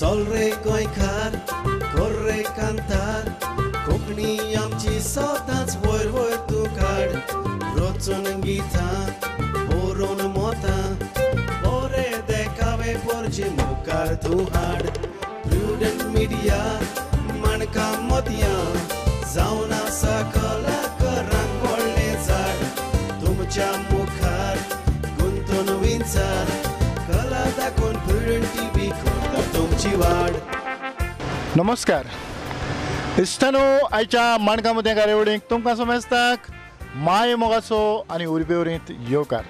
चल रे गोंयकार कर रे कांतार कोंकणी आमची सदांच वयर वयर तूं काड रचून गितां बरोवन मोतां बरे देखावे पोरजे मुखार तूं हाड प्रुडंट मिडिया माणकां मोतयां जावन आसा कलाकारांक व्हडलें झाड तुमच्या मुखार गुंतून विंचार कला दाखोवन प्रुडंट टीव्ही करता तुमची वाड. नमस्कार इश्टानो, आयच्या माणकां मोतयां कार्यावळीक तुमकां समेस्ताक माय मोगाचो आनी उर्बेवरींत येवकार.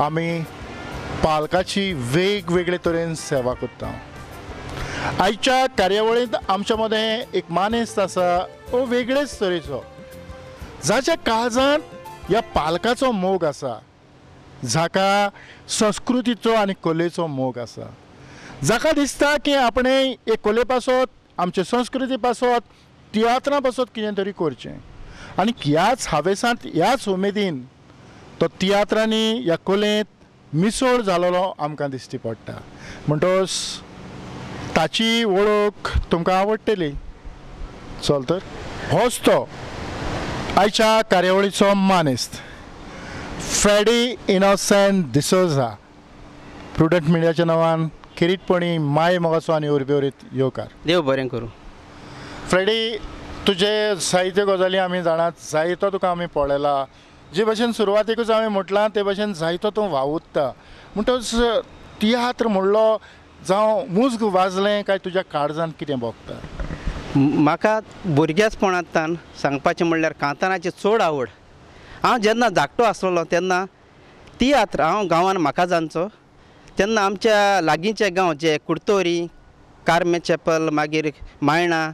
आमी पालकाची वेगवेगळे तरेन सेवा करता. आयच्या कार्यावळींत आमच्या मदें एक मानेस्त आसा, हो वेगळेच तरेचो, जाच्या काळजांत ह्या पालकाचो मोग आसा, जाका संस्कृतीचो आनी कलेचो मोग आसा, जाका दिसता की आपणें एक कले पासत, आमचे संस्कृती पासत, तियात्रां पासत कितें तरी करचें आनी ह्याच हावेसांत, ह्याच उमेदीन तो तियात्रांनी ह्या कलेंत मिसळ जालोलो आमकां दिश्टी पडटा. म्हणटकच ताची वळख तुमकां आवडटली. चल तर होच तो आयच्या कार्यावळीचो मानेस्त फ्रेडी इनोसेंट डिसोजा. प्रुडंट मिडियाच्या नांवान खेरीतपणी माय मोगाचो आनी उर्बेवरीत येवकार. देव बरें करूं. फ्रेडी, तुजे जायत्यो गजाली आमी जाणात, जायतो तुका आमी पळयला. जे भशेन सुरवातेकूच हांवें म्हटलां ते भशेन जायतो तूं वावुरता. म्हणटकच तियात्र म्हणलो जावं मुज्ग वाजलें काय तुज्या काळजांत कितें भोगता? म्हाका भुरग्याचपणांतल्यान सांगपाचें म्हणल्यार कांताराची चड आवड. हांव जेन्ना धाकटो आसलेलो तेन्ना तियात्र हांव गांवान म्हाका जाणचो तेन्ना आमच्या लागींचे गांव जे कुडतोरी, कार्मे चॅपल, मागीर मायणा,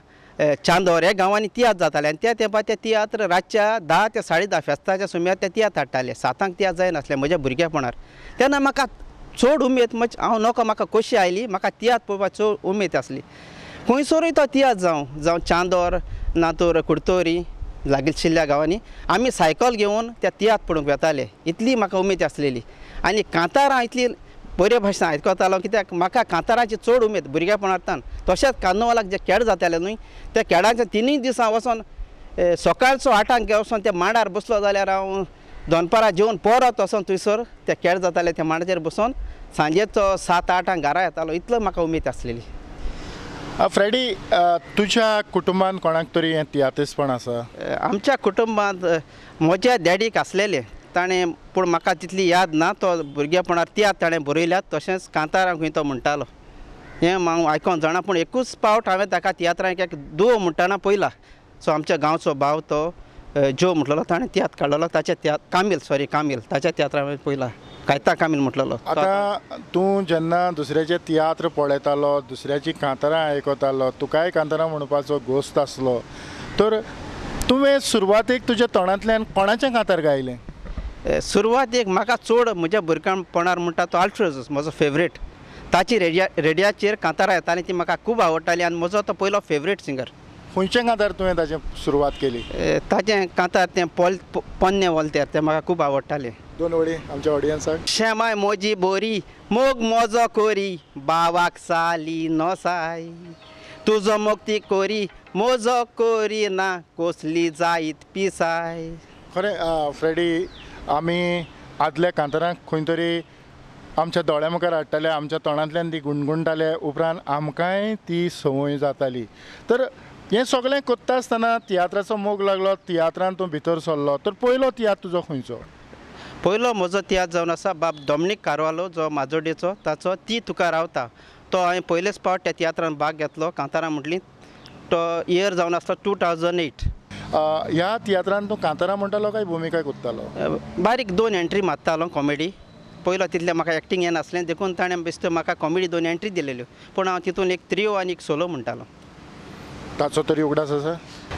चांदोर ह्या गांवांनी तियात्र जाताले आनी त्या तेंपार ते तियात्र रातच्या 10 ते 10:30 फेस्ताच्या सुमयार ते तियात्र हाडटाले. 7 तियात्र जायनासले म्हज्या भुरगेपणार. तेन्ना म्हाका चड उमेद, म्हणजे हांव नको म्हाका खोशी आयली, म्हाका तियात्र पळोवपाक चड उमेद आसली. खंयसरूय तो तियात्र जावं, जावं चांदोर ना तर कुडतोरी लागशिल्ल्या गांवांनी आमी सायकल घेवन त्या तियात्र पळोवंक वेताले. इतली म्हाका उमेद आसलेली आनी कांतारां इतली बरे भाशेन आयकतालो कित्याक म्हाका कांतारांची चड उमेद भुरगेपणांतल्यान. तशेंच कार्नवालाक जे खेळ जाताले न्हय त्या खेळांच्या 3 दिसां वचोन सकाळचो 8 वचोन त्या मांडार बसलो जाल्यार हांव दनपारां जेवन परत वचोन थंयसर ते खेळ जाताले त्या मांडाचेर बसोन सांजेचो 7-8 घरा येतालो. इतलो म्हाका उमेद आसलेली. फ्रेडी, तुज्या कुटुंबांत कोणाक तरी हें तियात्रिस्तपण आसा? आमच्या कुटुंबांत म्हज्या डॅडीक आसलेलें ताणें, पूण म्हाका तितली याद ना. तो भुरगेपणार तियात्र ताणें बरयल्यात, तशेंच कांतारां खंय तो म्हणटालो हें हांव आयकोन जाणा. पूण एकूच पावट हांवें ताका तियात्रांक एक दुवो म्हणटना पळयला. सो आमच्या गांवचो भाव तो जो म्हटलेलो ताणें तियात्र काडलेलो, ताच्या तियात्र कामील, सॉरी कामील, ताच्या तियात्रां हांवें पळयला, कायता कामील म्हटलेलो. आतां तूं जेन्ना दुसऱ्याचे तियात्र पळयतालो, दुसऱ्याची कांतारां आयकतालो, तुकाय कांतारां म्हणपाचो गोस्त आसलो, तर तुवें सुरवातेक तुज्या तोंडांतल्यान कोणाचें कांतार गायलें? सुरवातेक म्हाका चड म्हज्या भुरगेपणार म्हणटा तो आल्फ्रेजोस म्हजो फेवरेट. ताची रेडियाचेर कांतारां येतालीं ती म्हाका खूब आवडटाली आनी म्हजो तो पयलो फेवरेट सिंगर. खंयचें कांतार तुवें ताचें सुरवात केली? ताचें कांतार तें पोन्नें वोल्तेर, तें म्हाका खूब आवडटालें. दोन वळी आमच्या ऑडियन्साक. शेमाय मोजी बोरी मोग मोजो कोरी बावाक साली नोसाय तुजो मोग ती कोरी मोजो कोरी ना कसली जायत पिसाय. खरें फ्रेडी, आमी आदल्या कांतारांक खंय तरी आमच्या दोळ्या मुखार हाडटाले, आमच्या तोंडांतल्यान ती गुणगुणटाले, उपरांत आमकांय ती संवय जाताली. तर हें सगळें करता आसतना तियात्राचो मोग लागलो, तियात्रान तूं भितर सरलो, तर पयलो तियात्र तुजो खंयचो? पयलो म्हजो तियात्र जावन आसा बाब डॉमनीक कार्वालो जो माजोड्डेचो, ताचो ती तुका रावता. तो हांवें पयलेच पावट त्या तियात्रान भाग घेतलो, कांतारां म्हटली. तो इयर जावन आसलो 2008. ह्या तियात्रान तूं कांतारां म्हणटालो काय भुमिका करतालो? बारीक 2 एंट्री मारतालो कॉमेडी. पयलो तितलें म्हाका एक्टींग येनासलें देखून ताणें बेश्टें म्हाका कॉमेडी 2 एंट्री दिलेल्यो, पूण हांव तितून एक त्रियो आनी एक सोलो म्हणटालो. ताचो तरी उगडास आसा?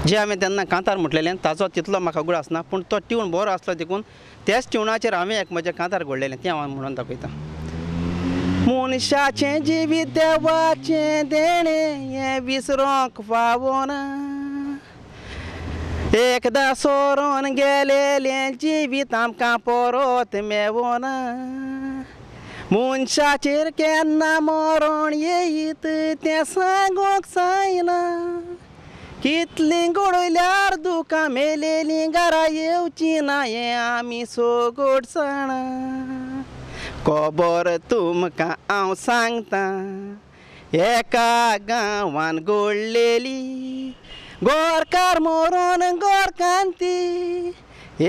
जे हांवें तेन्ना कांतार म्हटलेलें ताचो तितलो म्हाका उगडास ना, पूण तो ट्यून बरो आसलो देखून त्याच ट्युनाचेर हांवें एक म्हजें कांतार घडलेलें तें हांव म्हणून दाखयतां. मनशाचें जिवीत देवाचें देणें हें विसरोंक फावना, एकदां सोरोन गेलेलें जिवीत आमकां परत मेवना, मनशाचेर केन्ना मरण येयत तें सांगूंक जायना कितलीं गोडयल्यार दुकां मेलेलीं घरा येवची ना हें आमी सगट जाणा खबर तुमकां हांव सांगतां एका गांवान घडलेली गोरकार मरोन गोरकांती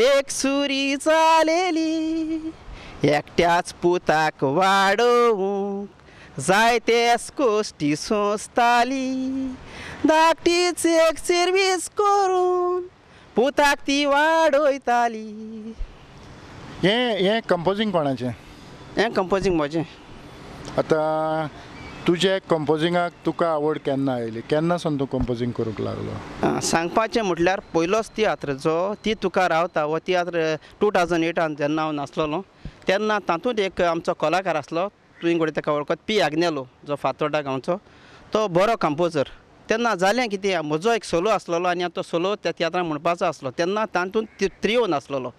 एक सुरी जालेली एकट्याच पुताक वाडोवंक जायतेच कोश्टी सोंसताली धाकटीच एक सर्वीस करून पुताक ती वाडयताली. हें हें कंपोजींग कोणाचें? हें कंपोजींग म्हजें. आतां तुजें कंपोजिंगाक तुका आवड केन्ना आयली, केन्ना सावन तूं कंपोजींग करूंक लागलो? सांगपाचें म्हटल्यार पयलोच तियात्र जो ती तुका रावता हो तियात्र 2008 जेन्ना हांव नासलेलो तेन्ना तातूंत एक आमचो कलाकार आसलो, तुवें घडये ताका वळखत, पी आग्नेलो जो फातोर्डा गांवचो, तो बरो कंपोजर. तेन्ना जालें कितें, म्हजो एक सोलो आसलेलो आनी तो सोलो त्या तियात्रान म्हणपाचो आसलो. तेन्ना तातूंत त्रियो नासलेलो.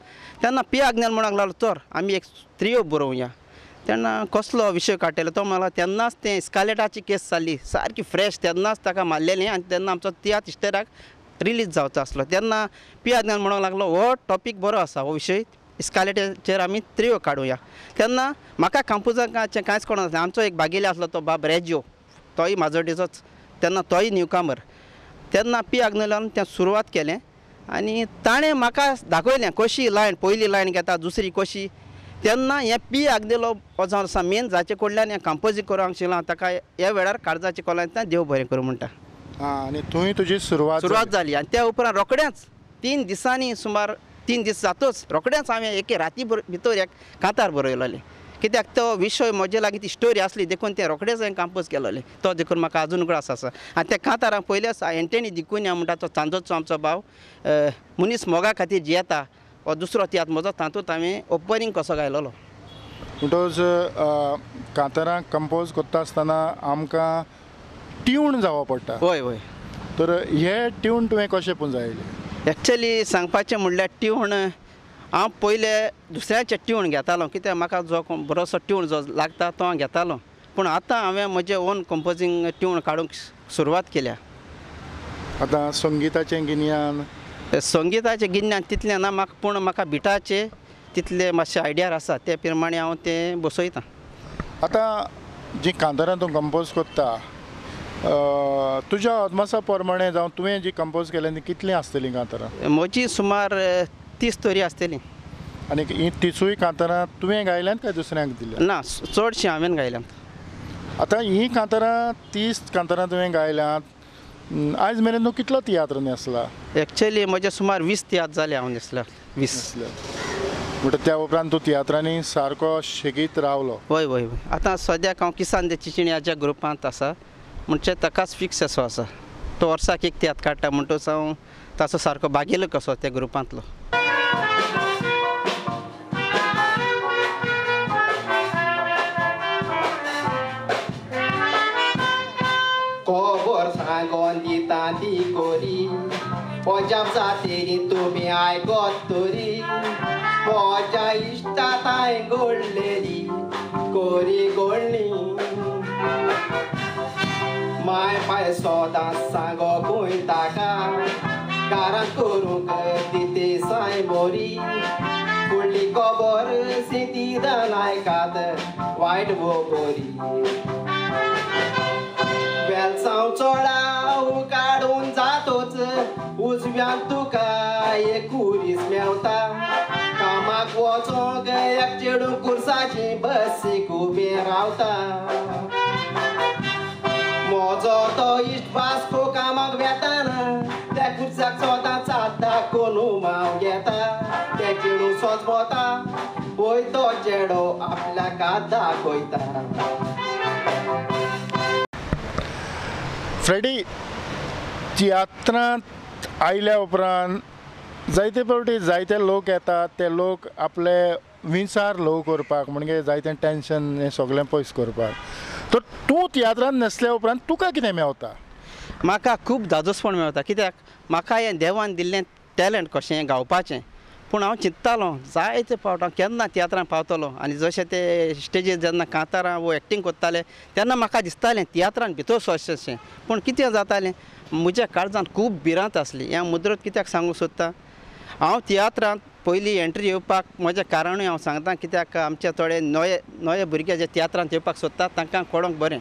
तेन्ना पी आग्नेल म्हणूंक लागलो तर आमी एक त्रियो बरोवया. तेन्ना कसलो विशय काडटलो तो मला तेन्नाच तें इस्कालेटाची केस जाल्ली सारकी फ्रेश, तेन्नाच ताका मारलेलें आनी तेन्ना आमचो तियात्र इश्टेराक रिलीज जावचो आसलो. तेन्ना पी आग्नेल म्हणूंक लागलो हो टॉपीक बरो आसा, हो विशय इस्कालेटाचेर आमी त्रियो काडुया. तेन्ना म्हाका कंपोजराचें कांयच कळनासलें. आमचो एक बागेली आसलो तो बाब रेजियो, तोय माजोड्डेचोच, तेन्ना तोय न्यूकामर. तेन्ना पी आग्नेलान तें सुरवात केलें आनी ताणें म्हाका दाखयलें कशी लायन, पयली लायन घेता, दुसरी कशी. तेन्ना हें पी आग्नेलो हो जावन आसा मेन, जाचे कडल्यान हें कंपोजींग करूंक शिकलां ताका ह्या वेळार काळजाचे कोलांतल्यान देव बरें करूं म्हणटा. आनी थंय तुजी सुरवात जाली. आनी त्या उपरांत रोखडेंच 3 दिसांनी, सुमार 3 दीस जातच रोखडेंच हांवें एके राती भितर एक कांतार बरयलेलें. कित्याक तो विशय म्हजे लागीं ती स्टोरी आसली देखून तें रोखडेंच हांवें कंपोज केलेलें. तो देखून म्हाका आजून उगडास आसा. आनी त्या कांतारां पयलेच एंटनी दिकुन्या म्हणटा तो चांदोचो आमचो भाव, मनीस मोगा खातीर जियेता हो दुसरो तियात्र म्हजो, तातूंत हांवें ओपनिंग कसो गायलेलो. म्हणटकच कांतारां कंपोज करता आसतना आमकां ट्यून जावप पडटा. हय हय. तर हे ट्यून तुवें कशें पुंजायलें? एक्चुअली सांगपाचें म्हणल्यार ट्यून हांव पयले दुसऱ्याचे ट्यून घेतालो, कित्याक म्हाका जो बरोसो ट्यून जो लागता तो हांव घेतालो. पूण आतां हांवें म्हजें ओन कंपोजींग ट्यून काडूंक सुरवात केल्या. आतां संगिताचें गिन्यान? संगिताचें गिन्यान तितलें ना म्हाका, पूण म्हाका बिटाचें तितलें मातशें आयडियार आसा, ते प्रमाणे हांव तें बसयतां. आतां जीं कांतारां तूं कंपोज करता तुज्या अदमासा प्रमाणे जावं तुवें जी कंपोज केल्या ती कितलीं आसतलीं कांतारां? म्हजी सुमार 30 तरी आसतलीं. आनी हीं 30 कांतारां तुवें गायल्यांत काय दुसऱ्यांक दिल्या? ना, चडशीं हांवें गायल्यांत. आतां हीं कांतारां 30 कांतारां तुवें गायल्यांत, आयज मेरेन तूं कितलो तियात्र न्हेसला? एक्चुअली म्हजे सुमार 20 तियात्र जाले हांव न्हेसल्यार. 20 म्हणटा त्या उपरांत तूं तियात्रांनी सारको शेगीत रावलो? हय हय हय. आतां सद्याक हांव किसान दे चिचिण्याच्या ग्रुपांत आसा, म्हणजे ताकाच फिक्स असो आसा. तो वर्साक एक तियात्र काडटा, म्हणटकच हांव ताचो सारको बागेलो कसो त्या ग्रुपांतलो. खबर सांगोन दिता ती कोरी अजाप जातेली तुमी आयकत तरी म्हज्या इश्टा तांय घडलेली कोरी घडली माय पाय सदां सांगो खंय ताका घरांत करूंक दिते साय बोरी फुडली खबर सिंतीदान आयकात वायट वो बोरी वेलसांव चोडाव काडून जातोच उजव्यान तुका एक कुरीस मेवता कामाक वचोंक एक चेडूं कुर्साची बसीक उबें रावता म्हजो तो इश्ट वास्को कामाक वेताना त्या कुर्साक सदां चालता कोनू माव घेता तें चेडूं सोजमता पळय तो चेडो आपल्याक दाखयता. फ्रेडी, तियात्रांत आयल्या उपरांत जायते फावटी जायते लोक येतात, ते लोक आपले विचार ल्हव करपाक म्हणजे जायते टेंशन हें सगळें पयस करपाक, तर तूं तियात्रांत न्हेसल्या उपरांत तुका कितें मेवता? म्हाका खूब धादोसपण मेवता, कित्याक म्हाका हें देवान दिल्लें टॅलंट कशें गावपाचें. पूण हांव चिंत्तालो जायते फावट हांव केन्ना तियात्रान पावतलो आनी जशें ते स्टेजीर जेन्ना कांतारां वो एक्टींग करताले तेन्ना म्हाका दिसतालें तियात्रान भितर सरचें अशें. पूण कितें जातालें म्हज्या काळजांत खूब भिरांत आसली. ह्या मुद्रोत कित्याक सांगूंक सोदता, हांव तियात्रांत पयलीं एंट्री येवपाक म्हजें कारणूय हांव सांगता कित्याक आमचे थोडे नवे नवे भुरगे जे तियात्रांत येवपाक सोदतात तांकां कळोंक बरें.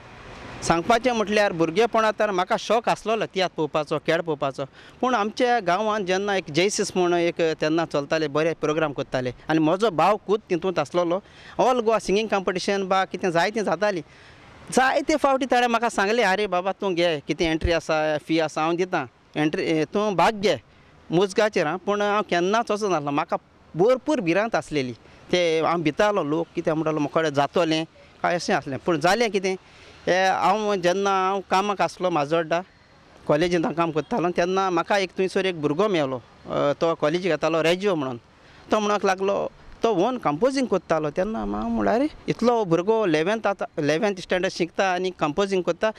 सांगपाचें म्हटल्यार भुरगेपणांत तर म्हाका शौक आसलेलो तियात्र पळोवपाचो, खेळ पळोवपाचो. पूण आमच्या गांवांत जेन्ना एक जेसीस म्हूण एक तेन्ना चलताले बरे प्रोग्राम करताले आनी म्हजो भाव खूद तितूंत आसलेलो. ऑल गोवा सिंगींग कॉम्पिटिशन बा कितें जायतें जातालीं. जायते फावटी ताणें म्हाका सांगलें आरे बाबा तूं घे, कितें एंट्री आसा फी आसा हांव दितां एंट्री, तूं भाग घे मुजगाचेर. आं, पूण हांव केन्नाच वचूं नासलो. म्हाका भरपूर भिरांत आसलेली, ते हांव भितालो लोक कितें म्हणटालो म्हाका जातोलें काय अशें आसलें. पूण जालें कितें, हांव जेन्ना हांव कामाक आसलो माजोड्डा कॉलेजींत हांव काम करतालो तेन्ना म्हाका एक थंयसर एक भुरगो मेळ्ळो, तो कॉलेजीक येतालो रेजियो म्हणून. तो म्हणूंक लागलो तो ओन कंपोजींग करतालो. तेन्ना हांव म्हणल्यार इतलो भुरगो 11th आतां 11th standard शिकता आनी कंपोजींग करता.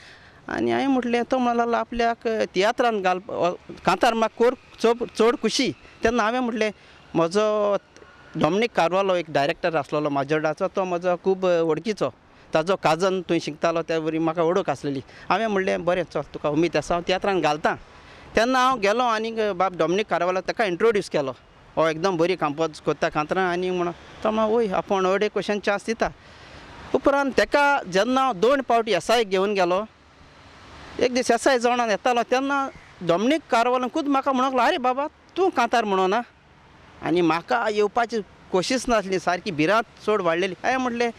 आनी हांवें म्हटलें तो म्हणलो लागलो आपल्याक तियात्रान घाल कांतार म्हाका कोर चड चड खुशी. तेन्ना हांवें म्हटलें म्हजो डॉमनीक कार्वालो एक डायरेक्टर आसलेलो माजोड्डाचो, तो म्हजो खूब वळखीचो, ताजो काजन थंय शिकतालो त्या वरी म्हाका वळख आसलेली. हांवें म्हणलें बरें चल तुका उमेद आसा हांव तियात्रान घालता. तेन्ना हांव गेलो आनी बाब डॉमनीक कार्वालो ताका इंट्रोड्यूस केलो, हो एकदम बरी कंपोज करता कांतरां आनी म्हणून. तो म्हणून वय आपूण अडे क्वेशन चान्स दिता. उपरांत ताका जेन्ना हांव 2 फावटी एसआय घेवन गेलो, एक दीस एसआय जावन येतालो तेन्ना डॉमनीक कार्वालोन खूद म्हाका म्हणूंक लागलो आरे बाबा तूं कांतार म्हणना. आनी म्हाका येवपाची कोशिश नासली, सारकी भिरांत चड वाडलेली. हांवें म्हटलें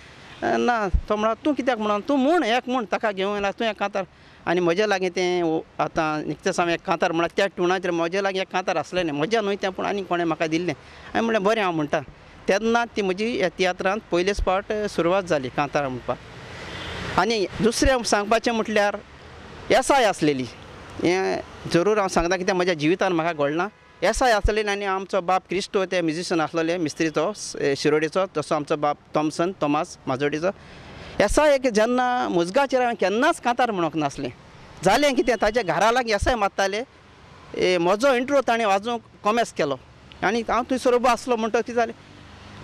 ना, तो म्हणा तूं कित्याक म्हणून तूं म्हूण एक म्हूण ताका घेवन येयला तूं एक कांतार. आनी म्हज्या लागीं तें आतां निकतेंच हांवें एक कांतार म्हणा त्या ट्युनाचेर म्हज्या लागीं एक कांतार आसलें, म्हज्या न्हय तें पूण आनी कोणें म्हाका दिल्लें. हांवें म्हणलें बरें हांव म्हणटा. तेन्ना ती म्हजी ह्या तियात्रांत पयलेच फावट सुरवात जाली कांतार म्हणपाक. आनी दुसरें सांगपाचें म्हटल्यार एसआय आसलेली, हें जरूर हांव सांगता कित्याक म्हज्या जिवितान म्हाका घडलां. एसआय आसलेली आनी आमचो बाप क्रिस्टो ते म्युजिशन आसलेले मिस्त्रीचो शिरोडेचो, तसो आमचो बाप थॉमसन थॉमास माजोडेचो. एसआय एक जेन्ना मुजगाचेर हांवें केन्नाच कांतार म्हणूंक नासलें. जालें कितें ताच्या घरा लागीं एसआय मारताले, म्हजो इंट्रो ताणें वाजोवंक कोमेस केलो आनी हांव थंयसर उबो आसलो. म्हणटकच कितें जालें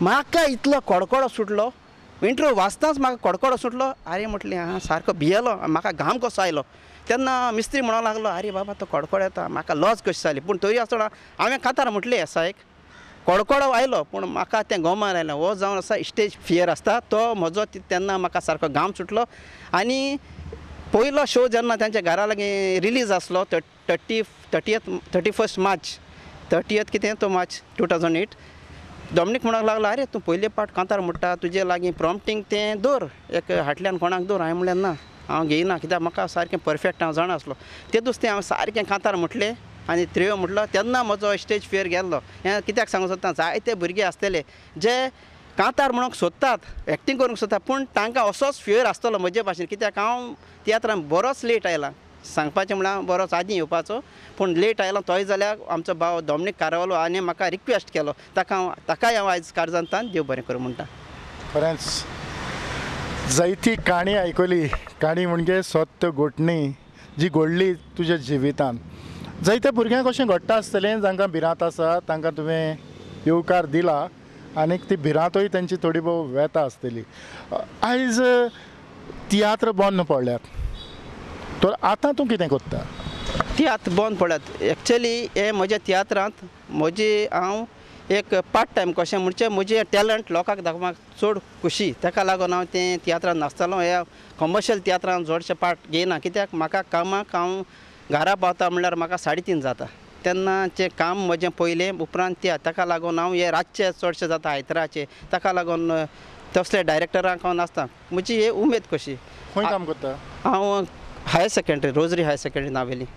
म्हाका इतलो कडकडो सुटलो, इंट्रो वाचताच म्हाका कडकडो सुटलो. आरे म्हटलें आं सारको भियेलो, म्हाका घाम कसो आयलो. तेन्ना मिस्त्री म्हणूंक लागलो आरे बाबा तो कडकडो येता, म्हाका लॉज कशी जाली. पूण तरी आसतना हांवें कांतार म्हटलें एसआयक, कडकडो आयलो पूण म्हाका तें गोमार आयलें. हो जावन आसा स्टेज फियर आसता तो म्हजो, तेन्ना म्हाका सारको घाम सुटलो. आनी पयलो शो जेन्ना तांच्या घरा लागीं रिलीज आसलो 31 मार्च 30 कितें तो मार्च 2008, डॉमनीक म्हणूंक लागलो आरे तूं पयले पाट कांतार म्हणटा, तुजे लागीं प्रॉम्पटींग तें दवर, एक हाटल्यान कोणाक दवर. हांवें म्हणलें ना हांव घेयना कित्याक म्हाका सारकें परफेक्ट हांव जाणा आसलो. ते दुसरें हांव सारकें कांतार म्हटलें आनी त्रेयो म्हटलो. तेन्ना म्हजो स्टेज फियर गेल्लो. हें कित्याक सांगूंक सोदता, जायते भुरगे आसतले जे कांतार म्हणूंक सोदतात, एक्टींग करूंक सोदतात, पूण तांकां असोच फियर आसतलो म्हजे भाशेन. कित्याक हांव तियात्रान बरोच लेट आयला, सांगपाचें म्हळ्यार बरोच आदीं येवपाचो पूण लेट आयलो. तोय जाल्यार आमचो भाव डॉमनीक कार्वालो आनी म्हाका रिक्वेस्ट केलो, ताका हांव ताकाय हांव आयज काळजांतल्यान देव बरें करूं म्हणटा. खरेंच जायती काणी आयकली, काणी म्हणजे सत्य घटणी जी घडली तुज्या जिवितान. जायत्या भुरग्यांक अशें घडटा आसतलें जांकां भिरांत आसा, तांकां तुवें येवकार दिला आनी ती भिरांतूय तेंची थोडी भोव वेता आसतली. आयज तियात्र बंद पडल्यात तर आतां तूं कितें करता? तियात्र बंद पडल्यात एक्चुअली हे म्हज्या तियात्रांत म्हजी हांव एक पार्ट टायम कशें म्हणजे म्हजें टॅलंट लोकांक दाखोवपाक चड खुशी, ताका लागून हांव तें तियात्रांत नाचतालो. ह्या कमर्शियल तियात्रांत चडशें पार्ट घेयना कित्याक म्हाका कामाक हांव घरा पावता म्हणल्यार म्हाका 3:30 जाता. तेन्नाचें काम म्हजें पयलें उपरांत तियात्र, ताका लागून हांव हे रातचें चडशें जाता आयतराचें, ताका लागून तसले डायरेक्टरांक हांव नाचता. म्हजी ही उमेद कशी. खंय काम करता? हांव higher secondary Rosary higher secondary Navelim.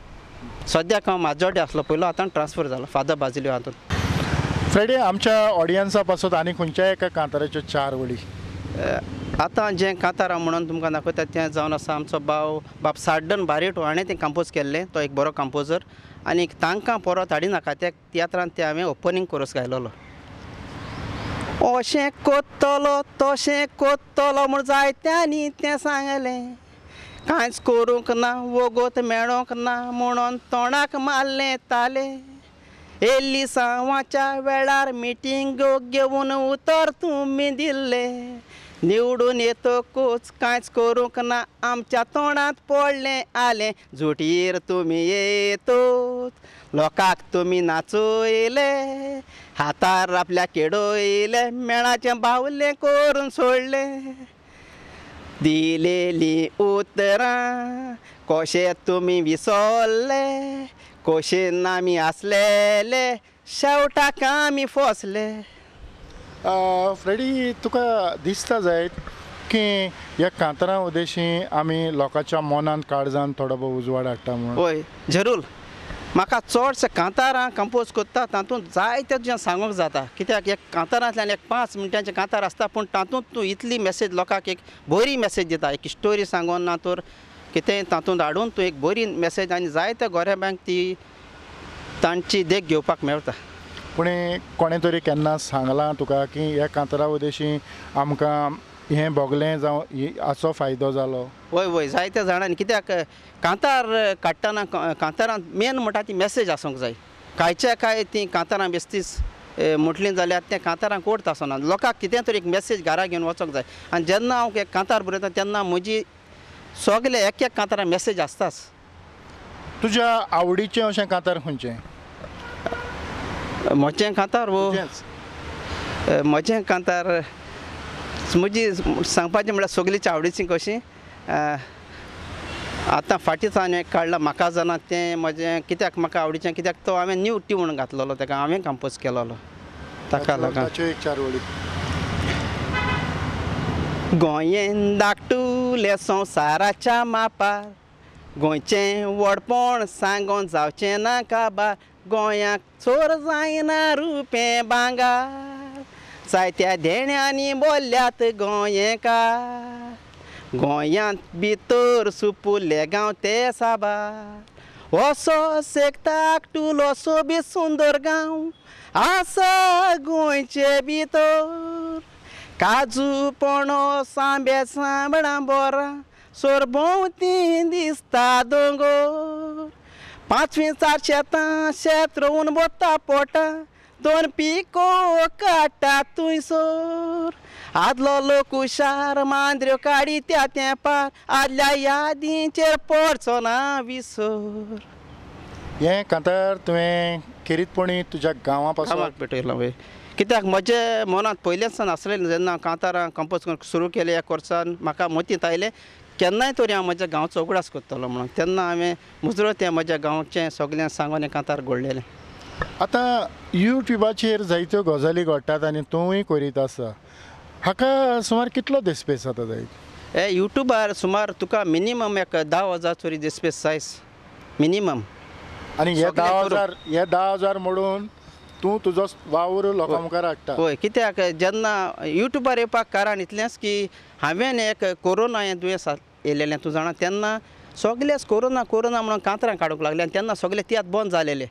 सद्याक हांव माजोड्डे आसलो पयलो, आतां ट्रान्सफर जालो फादर बाजिलियो हातूंत. फ्रेडी, आमच्या ऑडियन्सा पासत आनी खंयच्या एका कांताराच्यो 4 वळी आतां जें कांतार हांव म्हणून तुमकां दाखयता तें जावन आसा आमचो भाव बाब साड्डन बारेटो हाणें तें कंपोज केल्लें. तो एक बरो कंपोजर आनी तांकां परत हाडिनाका त्या तियात्रांत तें हांवें ओपनींग कोरस गायलोलो. अशें कोत्तलो तशें कोत्तलो म्हूण जायत्यांनी तें सांगलें, कांयच करूंक ना वोगोत मेळोंक ना म्हणून तोंडाक मारलें तालें. एलिसांवाच्या वेळार मिटिंगो घेवन उतर तुमी दिल्लें निवडून येतकूच कांयच करूंक ना आमच्या तोंडांत पडलें आलें जुटीर तुमी येतूच लोकांक तुमी नाचयले हातार आपल्या केडयले मेळाचें बावलें करून सोडलें दिलेली उतरां कशें तुमी विसरले कशेन आमी आसलेले शेवटाक आमी फसले. फ्रेडी तुका दिसता जायत की ह्या कांतारां उद्देशी आमी लोकांच्या मनांत काळजान थोडो भोव उजवाड हाडटा म्हणून? हय जरूर म्हाका चडशे कांतारां कंपोज करता तातूंत जायते तुजें सांगूंक जाता कित्याक एक कांतारांतल्यान एक 5 मिनटांचें कांतार आसता पूण तातूंत तूं इतली मॅसेज लोकांक एक बरी मॅसेज दिता एक स्टोरी सांगून ना तर कितेंय तातूंत हाडून तूं एक बरी मॅसेज आनी जायत्या गोरेब्यांक ती तांची देख घेवपाक मेळटा. पूण कोणें तरी केन्ना सांगलां तुका की ह्या कांतारा उद्देशी आमकां हें भोगलें जावं हाचो फायदो जालो? वय वय जायत्या जाणांनी कित्याक कांतार काडटना कांतारांत मेन म्हणटा ती मॅसेज आसूंक जाय कांयच्या कांय ती कांतारां बेस्तीच म्हटलीं जाल्यार तें कांतारांक अर्थ आसना लोकांक कितें तरी एक मॅसेज घरा घेवन वचोंक जाय आनी जेन्ना हांव एक कांतार बरयता तेन्ना म्हजी सगळे एक एक कांतारां मॅसेज आसताच. तुज्या आवडीचें अशें कांतार खंयचें? म्हजें कांतार वो म्हजें कांतार म्हजी सांगपाचें म्हळ्यार सगळीच आवडीची कशी आतां फाटींच हांवें काडलां म्हाका जाणा तें म्हजें कित्याक म्हाका आवडीचें कित्याक तो हांवें न्यू ट्यून घातलेलो ताका हांवें कंपोज केलोलो ताका लागून. गोंयेन धाकटुलें संवसाराच्या मापार गोंयचें व्हडपण सांगोन जावचें ना काबार गोंयाक चोर जायना रुपें भांगार जायत्या देण्यांनी बोल्ल्यात गोंयेकार गोंयांत भितर सुपुल्ले गांव ते साबार असो सेकताकटुलो सोबीत सुंदर गांव आसा गोंयचे भितर काजू पणस आंबे सांबळां बोरां सरभोंवती दिसता दोंगोर पांचवीं चार शेतां शेत रोवन बोता पोटां दोन पिको काडटा थंयसर आदलो लोक हुशार मांद्र्यो काडी त्या तेंपार आदल्या यादींचेर पडचो ना विसर. हें कांतार तुवें खेरीतपणी तुज्या गांवा पासून पेटयलां वय कित्याक म्हजे मनांत पयलेंच सान आसलें जेन्ना कांतारां कंपोज करूंक सुरू केलें ह्या कोर्सान म्हाका मतींत आयलें केन्नाय तरी हांव म्हज्या गांवचो उगडास करतलो म्हणून तेन्ना हांवें मुजरत तें म्हज्या गांवचें सगळें सांगून हें कांतार घडलेलें. आतां युट्यूबाचेर जायत्यो गजाली घडटात आनी तूंय करीत आसा हाका सुमार कितलो देस्पेस जाता जायत? हे युट्यूबार सुमार तुका मिनिमम एक 10,000 तरी देस्पेस जायच मिनिमम. आनी हे 10,000 हे 10,000 म्हणून तूं तुजो वावर लोकां मुखार हाडटा? हय कित्याक जेन्ना युट्यूबार येवपाक कारण इतलेंच की हांवें एक कोरोना हें दुयेंस येयलेलें तूं जाणा तेन्ना सगळेच कोरोना कोरोना म्हणून कांतरां काडूंक लागले आनी तेन्ना सगळे तियात्र बंद जालेले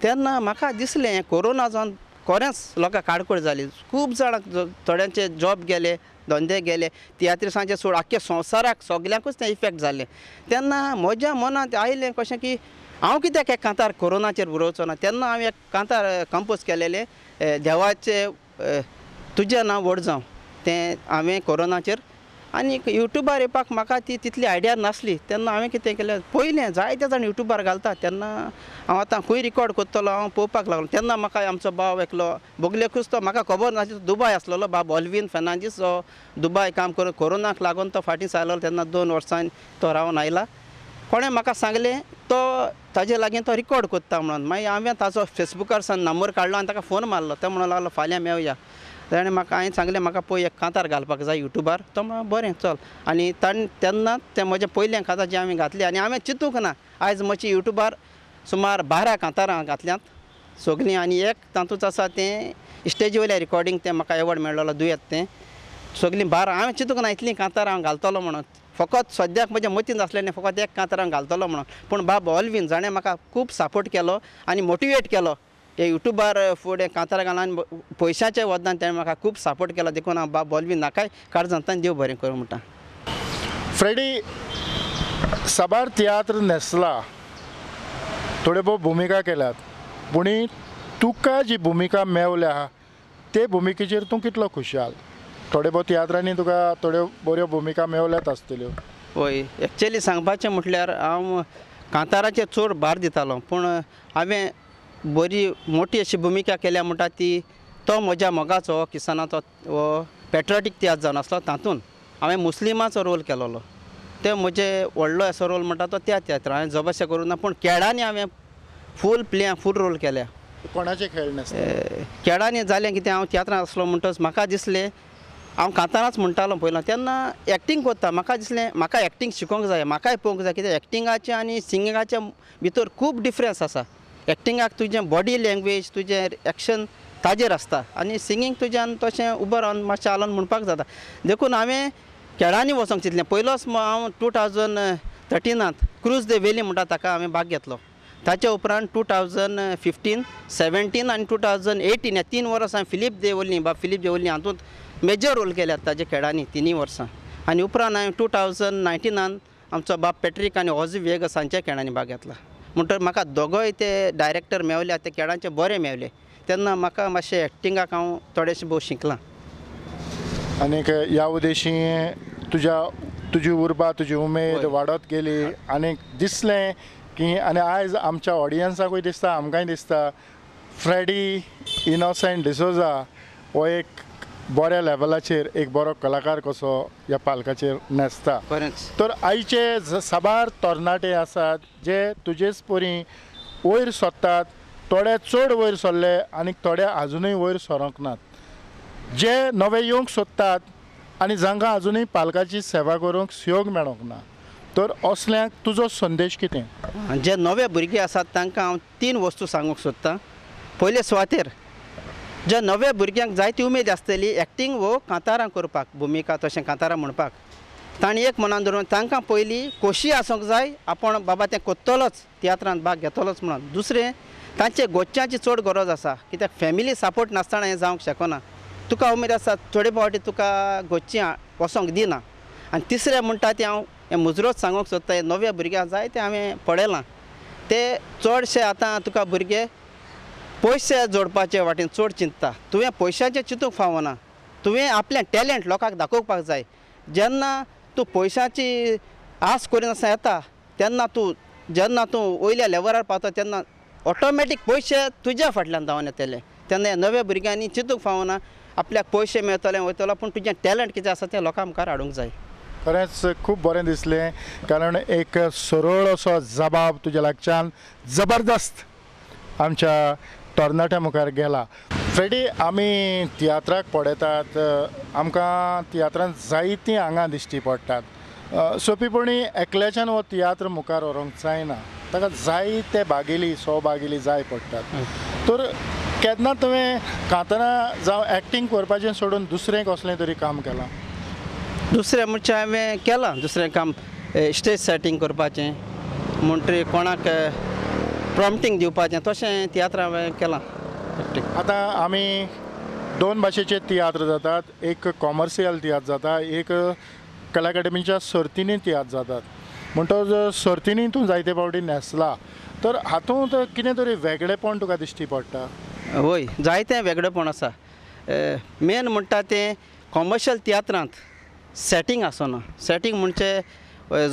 तेन्ना म्हाका दिसलें हें कोरोना जावन खरेंच लोकांक काडकोड जाली खूब जाणांक थोड्यांचे जॉब गेले धंदे गेले तियात्रिसांचे सोड आख्खे संवसाराक सगल्यांकूच तें इफेक्ट जालें तेन्ना म्हज्या मनांत आयलें कशें की हांव कित्याक एक कांतार कोरोनाचेर बरोवचो ना तेन्ना हांवें एक कांतार कंपोज केलेलें देवाचें तुजें नांव व्हड जावं तें हांवें कोरोनाचेर आनी युट्यूबार येवपाक म्हाका ती तितली आयडिया नासली तेन्ना हांवें कितें केलें पयलें जायते जाण युट्यूबार घालता तेन्ना हांव आतां खंय रिकॉर्ड करतलो हांव पळोवपाक लागलो तेन्ना म्हाका आमचो भाव एकलो बोगलेकूच तो म्हाका खबर नासली दुबाय आसलेलो बाब ऑल्वीन फेर्नांदीस जो दुबाय काम करून कोरोनाक लागून तो फाटीं सारलो तेन्ना 2 वर्सांनी तो रावन आयला कोणें म्हाका सांगलें तो ताजे लागीं तो रिकॉर्ड करता म्हणून मागीर हांवें ताचो फेसबुकार सान नंबर काडलो आनी ताका फोन मारलो तो म्हणून लागलो फाल्यां मेवया ताणें म्हाका हांवें सांगलें म्हाका पळय एक कांतार घालपाक जाय युट्यूबार तो म्हणलो बरें चल आनी ताणें तेन्ना तें म्हजें पयलें कांतार जें हांवें घातलें आनी हांवें चिंतूंक ना आयज म्हजी युट्यूबार सुमार 12 कांतारां घातल्यांत सगलीं आनी एक तातूंत आसा तें स्टेजी वयलें रिकॉर्डींग तें म्हाका एवॉर्ड मेळ्ळो दुयेंत तें सगलीं 12 हांवें चिंतूंक ना इतलीं कांतारां हांव घालतलो म्हणून फकत सद्याक म्हज्या मतींत आसलें फकत एक कांतार हांव घालतलो म्हणून पूण बाब ऑल्वीन जाणें म्हाका खूब सपोर्ट केलो आनी मोटिवेट केलो हे युट्यूबार फुडें कांतारां घालून आनी पयशांच्या वदान ताणें म्हाका खूब सपोर्ट केलो देखून हांव बाब ऑल्वीन नाकाय काळजांतल्यान देव बरें करूं म्हणटा. फ्रेडी साबार तियात्र न्हेसला थोड्यो भोव भुमिका केल्यात पूण तुका जी भुमिका मेवल्या ते भुमिकेचेर तूं कितलो खुशाल? थोडे भोव तियात्रांनी तुका थोड्यो बऱ्यो भुमिका मेवल्यात आसतल्यो. हय, एक्चुअली सांगपाचें म्हटल्यार हांव कांताराचेर चड भार दितालो, पूण हांवें बरी मोठी अशी भुमिका केल्या म्हणटा ती तो म्हज्या मोगाचो किसानाचो हो पेट्रियोटीक तियात्र जावन आसलो, तातूंत हांवें मुस्लिमाचो रोल केलोलो. ते म्हजे व्हडलो असो रोल म्हणटा तो त्या तियात्रान हांवें जबरशें करूं ना, पूण खेळांनी हांवें फूल प्ले फूल रोल केल्या. कोणाचे खेळ नासता खेळांनी जालें कितें, हांव तियात्रान आसलो म्हणटच म्हाका दिसलें हांव कांतारांच म्हणटालो पयलो, तेन्ना एक्टींग करता म्हाका दिसलें म्हाका एक्टींग शिकोंक जाय, म्हाकाय पळोवंक जाय कित्याक एक्टिंगाचें आनी सिंगिंगाच्या भितर खूब डिफरन्स आसा. एक्टिंगाक तुजें बॉडी लँग्वेज तुजें एक्शन ताजेर आसता आनी सिंगींग तुज्यान तशें उबो रावन मातशें हालोवन म्हणपाक जाता. देखून हांवें खेळांनी वचोंक चिंतलें. पयलोच हांव 2013 क्रूज दे वेली म्हणटा ताका हांवें भाग घेतलो. ताच्या उपरांत 2015, 17 आनी 2018 ह्या 3 वर्सां हांवें फिलीप देवोली बा फिलीप देवोली हातूंत मेजर रोल केल्यात ताजे खेळांनी 3 वर्सां. आनी उपरांत हांवें 2019 आमचो बाब पॅट्रीक आनी ऑजी वेगस हांच्या खेळांनी भाग घेतला. म्हणटकच म्हाका दोगोय ते डायरेक्टर मेवल्या ते खेळांचे बरे मेवले, तेन्ना म्हाका मातशें एक्टिंगाक हांव थोडेशें भोव शिकलां. आनीक ह्या उद्देशी तुज्या तुजी उर्बा तुजी उमेद वाडत गेली आनीक दिसलें की आनी आयज आमच्या ऑडियन्साकूय दिसता आमकांय दिसता फ्रेडी इनोसेंट डिसोजा हो एक बऱ्या लेवलाचेर एक बरो कलाकार कसो ह्या पालकाचेर न्हेसता. तर आयचे साबार तरणाटे आसात जे तुजेच परी वयर सरतात, थोडे चड वयर सरले आनी थोडे आजुनूय वयर सरोंक नात, जे नवे येवंक सोदतात आनी जांकां आजुनूय पालकाची सेवा करूंक सुयोग मेळोंक ना, तर असल्यांक तुजो संदेश कितें? जे नवे भुरगे आसात तांकां हांव 3 वस्तू सांगूंक सोदतां. पयले सुवातेर ज्या नव्या भुरग्यांक जायती उमेद आसतली एक्टींग वो कांतारां करपाक भुमिका तशें कांतारां म्हणपाक, तांणी एक मनान धरून तांकां पयलीं खोशी आसूंक जाय आपूण बाबा तें करतलोच तियात्रांत भाग घेतलोच म्हणून. दुसरें तांचे गोच्यांची चड गरज आसा कित्याक फॅमिली सपोर्ट नासतना हें जावंक शकना. तुका उमेद आसा थोडे फावटी तुका गोच्चीं वचोंक दिना. आनी तिसरें म्हणटा तें हांव हें मुजरोच सांगूंक सोदता, हे नव्या भुरग्यांक जाय तें हांवें पळयलां ते चडशे आतां तुका भुरगे पयशे जोडपाचे वाटेन चड चिंतता. तुवें पयशांचें चिंतूंक फावना, तुवें आपलें टॅलंट लोकांक दाखोवपाक जाय. जेन्ना तूं पयशांची आस करिनासतना येता तेन्ना तूं जेन्ना तूं वयल्या लेवलार पावता तेन्ना ऑटोमॅटीक पयशे तुज्या फाटल्यान धांवन येतले. तेन्ना नव्या भुरग्यांनी चिंतूंक फावना आपल्याक पयशे मेळटले वयतलो, पूण तुजें टॅलंट कितें आसा तें लोकां मुखार हाडूंक जाय. खरेंच खूब बरें दिसलें, कारण एक सरळ असो जबाब तुज्या लागच्यान जबरदस्त आमच्या तरणाट्या मुखार गेला. फ्रेडी, आमी तियात्राक पळयतात, आमकां तियात्रांत जायतीं आंगां दिश्टी पडटात. सोंपेपणी एकल्याच्यान हो तियात्र मुखार व्हरूंक जायना, ताका जायते भागेली सहभागेली जाय पडटात. तर केन्ना तुवें कांतारां जावं एक्टींग करपाचें सोडून दुसरें कसलें तरी काम केलां? दुसरें म्हणजे हांवें केलां दुसरें काम, स्टेज सेटींग करपाचें म्हणटरी कोणाक प्रॉम्पटींग दिवपाचें तशें तियात्र हांवें केलां. आतां आमी 2 भाशेचे तियात्र जातात, एक कॉमर्शियल तियात्र जाता, एक कला अकादमीच्या सर्तींनी तियात्र जातात. म्हणटकच सर्तींनी तूं जायते फावटी न्हेसला, तर हातूंत कितें तरी वेगळेपण तुका दिश्टी पडटा? हय, जायतें वेगळेपण आसा. मेन म्हणटा तें कॉमर्शियल तियात्रांत सेटींग आसना. सेटींग म्हणजे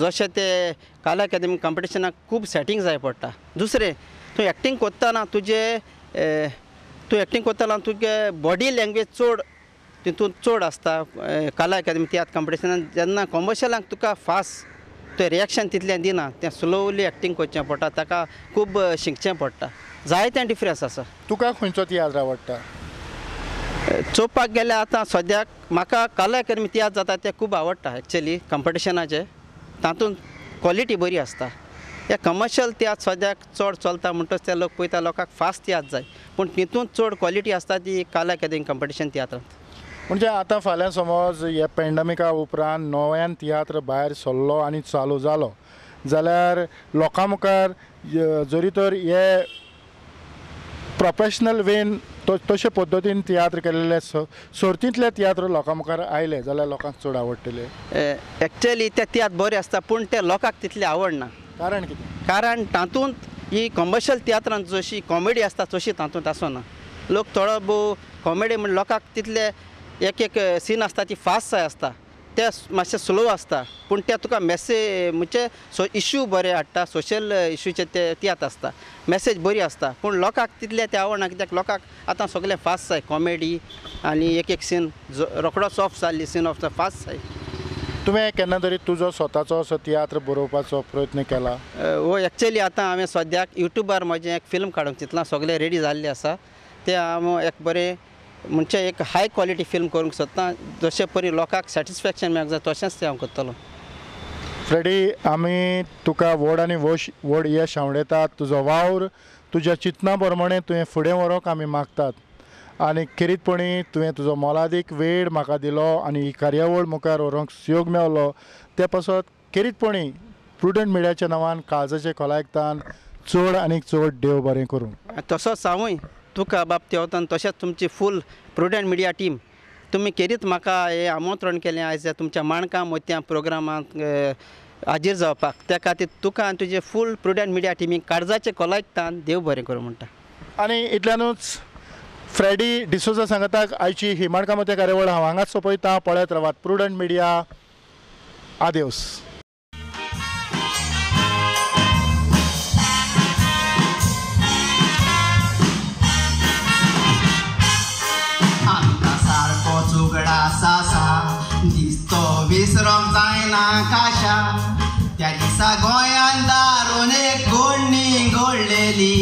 जशें ते कला अकादमी कॉम्पिटिशनाक खूब सेटींग जाय पडटा. दुसरें तूं एक्टींग करतना तुजें तूं एक्टींग करतना तुगे बॉडी लँग्वेज चड तितून चड आसता. कला अकादमी तियात्र कॉम्पिटिशनान जेन्ना कॉमर्शियलाक तुका फास्ट तें रिएक्शन तितलें दिना, तें स्लोवली एक्टींग करचें पडटा, ताका खूब शिकचें पडटा. जायतें डिफरन्स आसा. तुका खंयचो तियात्र आवडटा? चोवपाक गेल्यार आतां सद्याक म्हाका कला अकादमी तियात्र जाता ते खूब आवडटा. एक्चुअली कॉम्पिटिशनाचे तातूंत क्वॉलिटी बरी आसता. हे कमर्शियल तियात्र सद्याक चड चलता म्हणटच ते लोक पळयता लोकांक फास्ट तियात्र जाय, पूण तितूंत चड क्वॉलिटी आसता ती कला अकादमी कॉम्पिटिशन तियात्रांत. म्हणजे आतां फाल्यां समज ह्या पॅन्डमिका उपरांत नव्यान तियात्र भायर सरलो आनी चालू जालो जाल्यार लोकां मुखार जरी तर हे प्रोफेशनल वेन तशे पद्दतीन तियात्र केल्ले सर्तींतले तियात्र लोकां मुखार आयले जाल्यार लोकांक चड आवडटले? एक्चुअली ते तियात्र बरे आसता, पूण ते लोकांक तितले आवडना. कारण कितें? कारण तातूंत ही कॉमर्शियल तियात्रान जशी कॉमेडी आसता तशी तातूंत आसना. लोक थोडो भोव कॉमेडी म्हण लोकांक तितले एक एक सीन आसता ती फास्ट जाय आसता, ते मातशें स्लो आसता, पूण ते तुका मॅसेज म्हणजे इशू बरे हाडटा, सोशल इशूचे ते तियात्र आसता, मॅसेज बरी आसता, पूण लोकांक तितले ते आवडना कित्याक लोकांक आतां सगळें फास्ट जाय कॉमेडी आनी एक एक सीन रोकडोच ऑफ जाल्ली सीन ऑफ फास्ट जाय. तुवें केन्ना तरी तुजो स्वताचो असो तियात्र बरोवपाचो प्रयत्न केला? हो एक्चुअली आतां हांवें सद्याक यूट्यूबार म्हजें एक फिल्म काडूंक चिंतलां, सगळें रेडी जाल्लें आसा, तें हांव एक बरें म्हणजे एक हाय क्वॉलिटी फिल्म करूंक सोदता, जशें परी लोकांक सॅटिस्फॅक्शन मेळूंक जाय तशेंच तें हांव करतलो. फ्रेडी, आमी तुका व्हड आनी व्हड यश आवडयतात. तुजो वावर तुज्या चिंतना प्रमाणे तुवें फुडें व्हरूंक आमी मागतात आनी खेरीतपणी तुवें तुजो मोलादीक वेळ म्हाका दिलो आनी ही कार्यावळ मुखार व्हरूंक सुयोग मेवलो ते पासत खेरीतपणी प्रुडंट मिडियाच्या नांवान काळजाचे खोलायकतान चड आनी चड देव बरें करूं. तसोच हांवूय तुका बाब तेवतान तशेंच तुमची फूल प्रुडंट मिडिया टीम तुमी खेरीत म्हाका हें आमंत्रण केलें आयज तुमच्या माणकां मोतयां प्रोग्रामांत हाजीर जावपाक, त्या खातीर तुका आनी तुजे फूल प्रुडंट मिडिया टिमीक काळजाचे खोलायकतान देव बरें करूं म्हणटा. आनी इतल्यानूच फ्रेडी डिसोजा सांगताक आयची ही माणकां मोतयां कार्यावळ हांव हांगाच सोंपयता. पळयत रावात प्रुडंट मिडिया. आदेवस. दिसतो विसरोंक जायना काशा त्या दिसा गोंयान दारून एक गोडणी गोडलेली.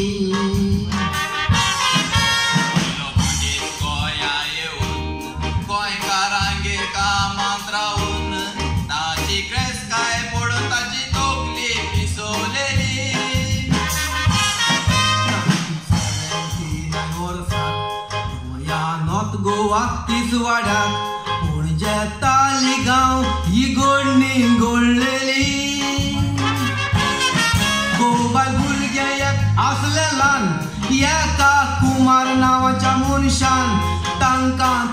गोंया येवन गोंयकारांगेर कामांत रावून ताची क्रेस्काय पडून ताची तकली पिसवलेली. वर्सां गोंया नॉर्थ गोवा तिसवाड्याक ताली गांव ही गोडणी गोडलेली. गोबाल भुरगे एक आसले ल्हान एका कुमार नांवाच्या मनशान तांकां